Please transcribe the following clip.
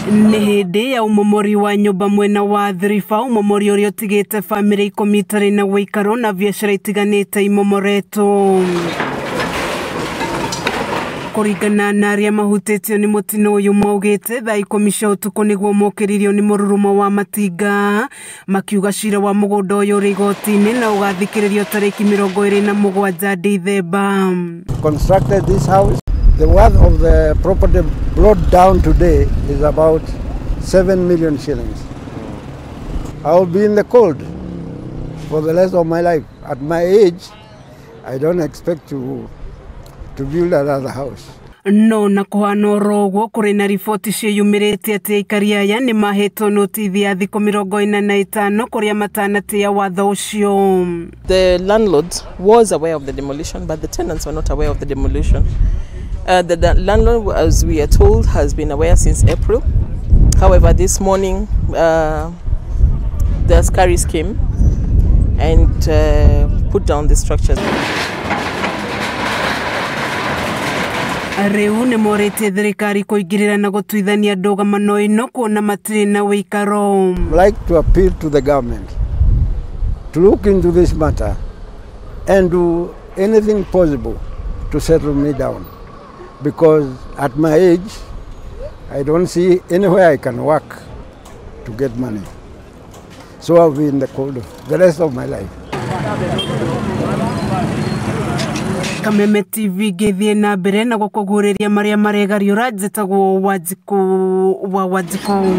Nĩ hĩndĩ ya ũmomori wa nyũmba mwena wa Thiriba, ũmomori ũrĩa ũtigĩte bamĩrĩ 10 itarĩ na ũikaro na biacara itiganĩte imomoretwo. Kũringana na arĩa mahutĩtio nĩ mũtino ũyũ maugĩte thaa 10 cia ũtukũ nĩguo mokĩririo nĩ mũrurumo wa matinga, makiuga cira wa mũgũnda ũyũ ũrĩ igoti-inĩ na ũgathikĩrĩrio tarĩki 27 Dithemba. Constructed this house. The worth of the property brought down today is about 7 million shillings. I will be in the cold for the rest of my life. At my age, I don't expect to build another house. No na kuhana oro ũguo kũrĩ na riboti ciĩyumĩrĩtie atĩ aikari aya nĩ mahetwo notithi ya thikũ 45 kũrĩa matanatĩa watho ũcio. The landlord was aware of the demolition, but the tenants were not aware of the demolition. The landlord, as we are told, has been aware since April. However, this morning the askaris came and put down the structures. Rĩu nĩ morĩtie thirikari kũingĩrĩra na gũtuithania ndũgamano ĩno kuona matirĩ na ũikaro. I'd like to appeal to the government to look into this matter and do anything possible to settle me down, because at my age I don't see anywhere I can work to get money. So I'll be in the cold the rest of my life. Kameme TV ngĩthiĩ na mbere na gũkũguũrĩria marĩa maregariũra, njĩtagwo Wanjikũ wa Wanjikũ.